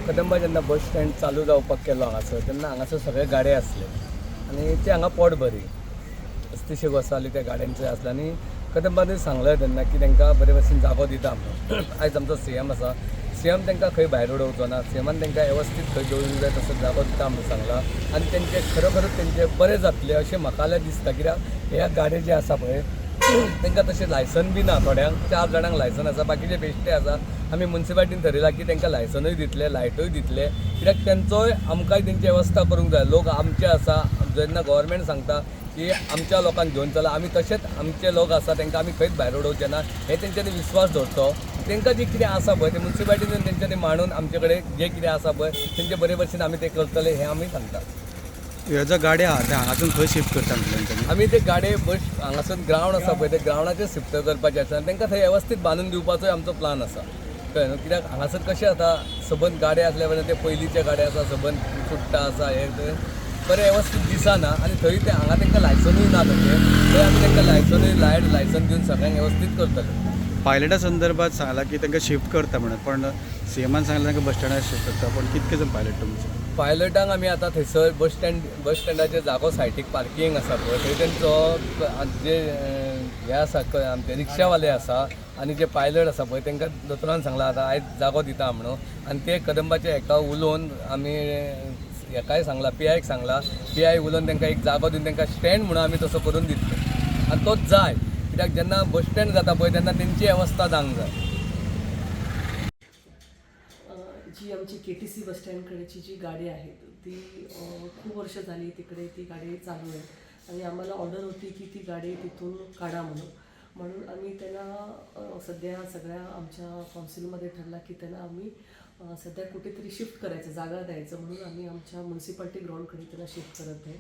कदंबा जेन्ना bus stand चालू जावपाक केलो हांगासर, तेन्ना हांगासर सगळे गाडे आसले आनी ते हांगा पोट बरी तिशे गोसाली त्या गाड्यांचे आसले. आनी कदंबानूय सांगलें तेन्ना की तांकां बरे भशेन जागो दिता म्हणून. आयज आमचो सीएम आसा, सीएम तांकां खंय भायर उडोवचो ना. सीएमान तांकां वेवस्थीत खंय दवरूंक जाय तसो जागो दिता म्हणून सांगला. आनी तेंचे खरोखरच तेंचे बरें जातलें अशें म्हाका जाल्यार दिसता, कित्याक ह्या गाडे जे आसा पळय, तांकां तशें लायसन बी ना. थोड्यांक, चार जाणांक लायसन आसा, बाकीचे बेश्टे आसा. आमी मुन्सिपालिटीन थरयलां की तांकां लायसनूय दितले, लायटूय दितले, कित्याक तेंचोय आमकांय तेंची वेवस्था करूंक जाय. लोक आमचे आसा. जेन्ना गव्हर्मेंट सांगता की आमच्या लोकांक घेवन चला, आमी तशेंच आमचे लोक आसा, तांकां आमी खंयच भायर उडोवचे ना, हे तेंच्यांनी विस्वास दवरचो. तांकां जें कितें आसा पळय, ते मुन्सिपालिटीन तेंच्यांनी मांडून आमचे कडेन जें कितें आसा पळय, तेंचे बरे भशेन आमी ते करतले, हें आमी सांगता. ह्यो ज्यो गाड्यो आहा, ते हांगासून खंय शिफ्ट करता म्हटलें तेंच्यांनी? आमी ते गाडे बस हांगासर ग्रावंड आसा पळय, ते ग्रावंडाचेर शिफ्ट करपाचे आसा आनी तांकां थंय वेवस्थीत बांदून दिवपाचोय आमचो प्लान आसा, कळ्ळें न्हू? कित्याक हांगासर कशें जाता, सबंद गाडे आसल्या कारणान ते पयलींचे गाडे आसा, सबंद सुट्टा आसा, हे ते बरें वेवस्थीत दिसना. आनी थंय ते हांगा तांकां लायसनूय ना तशें. थंय आमी तांकां लायसनूय, लायट लायसन दिवन सगळ्यांक वेवस्थीत करतले. पायलटा संदर्भात सांगलां की तांकां शिफ्ट करता म्हणून, पण सीएमान सांगलां तांकां बस स्टँडार शिफ्ट करता, पण कितके जाण पायलट तुमचे? पायलटांक आमी आतां थंयसर बस स्टँडाचेर जागो सायटीक पार्किंग आसा पळय, थंय तेंचो जे हे आसा, आमचे रिक्षावाले आसा आनी जे पायलट आसा पळय, तांकां दोतोरान सांगलां आतां आयज जागो दिता म्हणून. आनी ते कदंबाचे हेका उलोवन आमी हेकाय सांगलां, पीआयक सांगलां, पीआय उलोवन तांकां एक जागो दिवन तांकां स्टँड म्हणून आमी तसो करून दितले. आनी तोच जाय, कित्याक जेन्ना बस स्टँड जाता पळय, तेन्ना तेंची वेवस्था जावंक जाय. जी आमची केटीसी बस स्टँडकडेची जी गाडी आहे, ती खूप वर्ष झाली तिकडे ती गाडी चालू आहे आणि आम्हाला ऑर्डर होती की ती गाडी तिथून काढा म्हणून. म्हणून आम्ही त्यांना सध्या सगळ्या आमच्या काउन्सिलमध्ये ठरला की त्यांना आम्ही सध्या कुठेतरी शिफ्ट करायचं, जागा द्यायचं, म्हणून आम्ही आमच्या म्युन्सिपाल्टी ग्राउंडकडे त्यांना शिफ्ट करत आहे.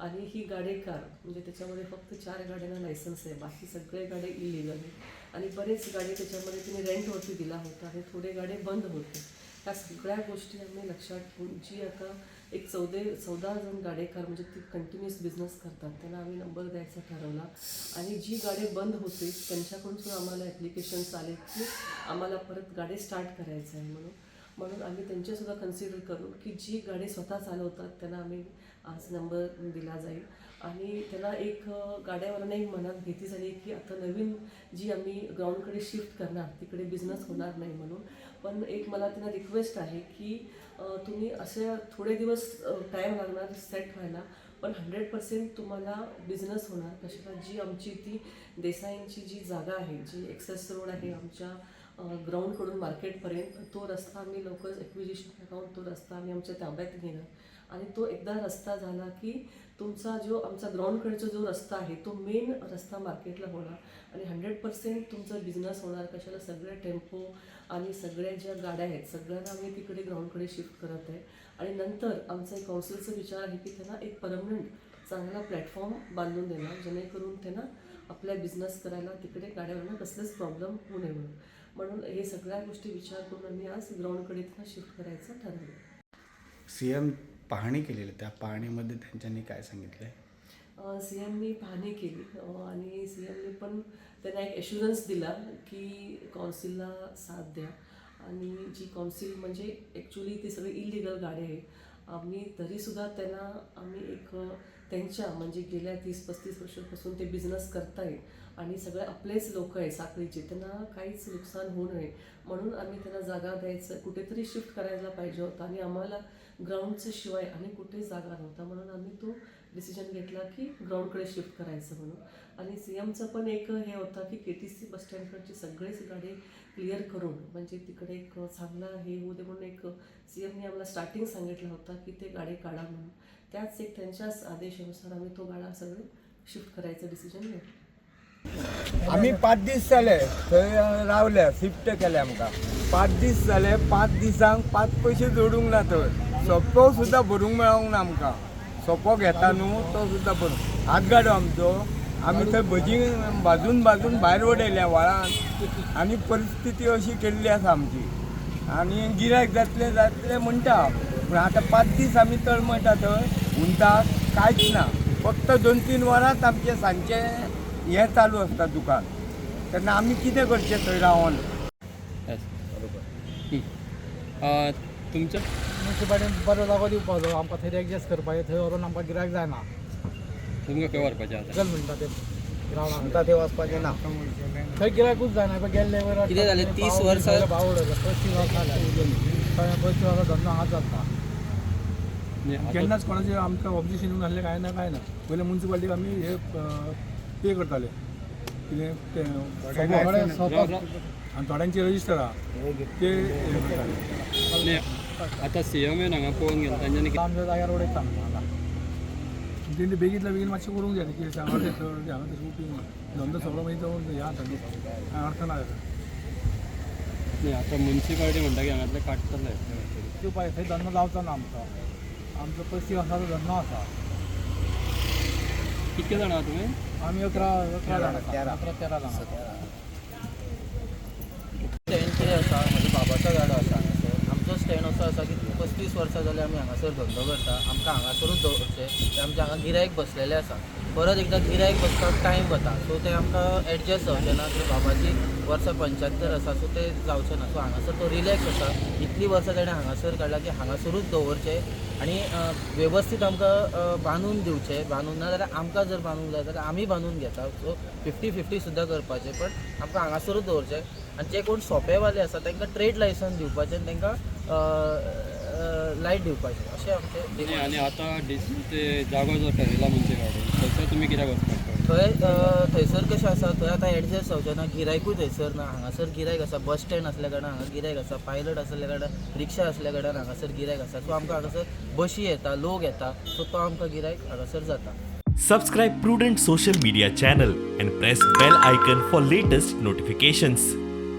आणि ही गाडेकार म्हणजे त्याच्यामध्ये फक्त चार गाड्यांना लायसन्स आहे, बाकी सगळे गाडे इलिगल आहे. आणि बरेच गाडी त्याच्यामध्ये तिने रेंटवरती दिला होता आणि थोडे गाडे बंद होते. ह्या सगळ्या गोष्टी आम्ही लक्षात ठेवून जी आता एक 14 जण गाडेकार, म्हणजे ती कंटिन्युअस बिझनेस करतात, त्यांना आम्ही नंबर द्यायचा ठरवला. आणि जी गाडे बंद होते, त्यांच्याकडून सुद्धा आम्हाला ॲप्लिकेशन्स आले की आम्हाला परत गाडी स्टार्ट करायचं आहे म्हणून. म्हणून आम्ही त्यांच्यासुद्धा कन्सिडर करू की जी गाडी स्वतः चालवतात, त्यांना आम्ही आज नंबर दिला जाईल. आणि त्यांना एक गाड्यावरनं एक मनात भीती झाली की आता नवीन जी आम्ही ग्राउंडकडे शिफ्ट करणार, तिकडे बिझनेस होणार नाही म्हणून. पण एक मला त्यांना रिक्वेस्ट आहे की तुम्ही असे थोडे दिवस टाईम लागणार सेट व्हायला, पण 100% तुम्हाला बिझनेस होणार. कशाला, जी आमची ती देसाईंची जी जागा आहे, जी एक्सेस रोड आहे आमच्या ग्राउंडकडून मार्केटपर्यंत, तो रस्ता आम्ही लवकरच ॲक्विजिशन अकाउंट, तो रस्ता आम्ही आमच्या ताब्यात घेणार. आणि तो एकदा रस्ता झाला की तुमचा जो आमचा ग्राउंडकडचा जो रस्ता आहे, तो मेन रस्ता मार्केटला होणार आणि 100% तुमचा बिझनेस होणार. कशाला, सगळे टेम्पो आणि सगळ्या ज्या गाड्या आहेत, सगळ्यांना आम्ही तिकडे ग्राउंडकडे शिफ्ट करत आहे. आणि नंतर आमचा एक काउन्सिलचा विचार आहे की त्यांना एक परमनंट चांगला प्लॅटफॉर्म बांधून देणार, जेणेकरून त्यांना आपल्या बिझनेस करायला तिकडे गाड्यावरनं कसलेच प्रॉब्लेम होऊ नये म्हणून. म्हणून हे सगळ्या गोष्टी विचार करून आम्ही आज ग्राउंडकडे त्यांना शिफ्ट करायचं ठरवलं. सीएम पाहणी केलेली, त्या पाहणीमध्ये त्यांच्यानी काय सांगितलं आहे? सीएमनी पाहणी केली आणि सीएमनी पण त्यांना एक एश्युरन्स दिला की काउन्सिलला साथ द्या. आणि जी काउन्सिल म्हणजे ॲक्च्युली ती सगळी इलिगल गाडी आहे, आम्ही तरीसुद्धा त्यांना आम्ही एक त्यांच्या म्हणजे गेल्या 30-35 वर्षापासून ते बिझनेस करतायत आणि सगळे आपलेच लोक आहे साखळीचे, त्यांना काहीच नुकसान होऊ नये म्हणून आम्ही त्यांना जागा द्यायचं, कुठेतरी शिफ्ट करायला पाहिजे होतं. आणि आम्हाला ग्राउंडचं शिवाय आणि कुठेच जागा नव्हता, म्हणून आम्ही तो डिसिजन घेतला की ग्राउंडकडे शिफ्ट करायचं म्हणून. आणि सीएमचं पण एक हे होतं की केटीसी बस स्टँडकडची सगळेच गाडी क्लिअर करून म्हणजे तिकडे एक चांगला हे होऊ दे म्हणून एक सीएमने आम्हाला स्टार्टिंग सांगितलं होतं की ते गाडी काढा म्हणून. त्याच एक त्यांच्याच आदेशानुसार आम्ही तो गाडा सगळे शिफ्ट करायचं डिसिजन घेतलं. आमी 5 दीस जाले थंय रावल्या. शिफ्ट केले आमकां, 5 दीस जाले. 5 दिसांक पांच पयशे जोडूंक ना थंय. सोपो सुद्दां भरूंक मेळोंक ना आमकां. सोपो घेता न्हू, तो सुद्दां भरूंक हातगाडो आमचो. आमी थंय भजी भाजून भाजून भायर उडयल्या व्हाळान आनी परिस्थिती अशी केल्ली आसा आमची. आनी गिरायक जातलें जातलें म्हणटा, पूण आतां 5 दीस आमी तळमळटा थंय उंताक. कांयच ना. फक्त 2-3 वरांच आमचें सांजचें हें चालू आसता दुकान. तेन्ना आमी कितें करचें थंय रावन? बरोबर. तुमच्या मुन्सिपालिटीन बरो जागो दिवपाचो आमकां थंय एडजस्ट करपाचें, थंय व्हरून आमकां गिरायक जायना. तुमकां खंय व्हरपाचें आतां? चल म्हणटा ते ग्रावंडार. आमकां थंय वचपाचें ना. थंय गिरायकूच जायना. पळय गेल्ले वयर कितें जालें, 30 वर्सां- भाव उडयलो. 35 वर्सां जालीं, 35 वर्सां धंदो हांगा चलता. म्हणजे आतां केन्नाच कोणाचें आमकां ऑब्जेक्शन येवंक नासलें, कांय ना, कांय ना. पयलीं मुन्सिपालिटीक आमी हे पे करताले कितें तें सोपो. आनी थोड्यांचे रजिस्टर आहा ते हे करताले. न्ही, आतां सी एम येवन हांगा पळोवन गेलो तांच्यांनी. आमच्या जाग्यार उडयता आमकां हांगा. तेणी बेगीतल्या बेगीन मातशें करूंक जाय की हांगा ते थंय हांगा तशें उपयोग ना. धंदो सगळो मागीर तो हे जाता न्हू, कांय अर्थ ना ताका. न्ही, आतां मुन्सिपालिटी म्हणटा की हांगातले काडटले. दिवपाचें, थंय धंदो जावचो ना आमचो. आमचो 35 वर्सांचो धंदो आसा. कितके जाणां आहा तुमी? आमी 11 जाण आसा, 11 13 जाण आसा. स्टँड कितें आसा, म्हज्या बाबाचो गाडो आसा हांगासर. आमचो स्टँड असो आसा की 35 वर्सां जालीं आमी हांगासर धंदो करता. आमकां हांगासरूच दवरचें. ते आमचे हांगा गिरायक बसलेले आसा. परत एकदां गिरायक बसपाक टायम वता, सो ते आमकां एडजस्ट जावचें ना. ते बाबाची वर्सां 75 आसा, सो ते जावचें ना. सो हांगासर तो रिलॅक्स आसा. इतलीं वर्सां ताणें हांगासर काडला की हांगासरूच दवरचें आनी वेवस्थीत आमकां बांदून दिवचें. बांदून ना जाल्यार आमकां जर बांदूंक जाय जाल्यार आमी बांदून घेता. सो 50-50 सुद्दां करपाचें, पण आमकां हांगासरूच दवरचें. आनी जे कोण सोंपेवाले आसा तांकां ट्रेड लायसन्स दिवपाचें आनी तांकां लायट दिवपाचें, अशें आमचें न्ही, डिमांड. आनी आतां ते जागो जो ठरयला मुन्सिपालिटीन थंयसर तुमी कित्याक वचपाक? थंय थंयसर कशें आसा, थंय आतां एडजस्ट जावचें ना, गिरायकूय थंयसर ना. हांगासर गिरायक आसा, बस स्टँड आसल्या कारणान हांगा गिरायक आसा, पायलट आसल्या कारणान, रिक्षा आसल्या कारणान हांगासर गिरायक आसा. सो आमकां हांगासर बशी येता, लोक येता, सो तो आमकां गिरायक हांगासर जाता. Subscribe Prudent Social Media channel and press bell icon for latest notifications.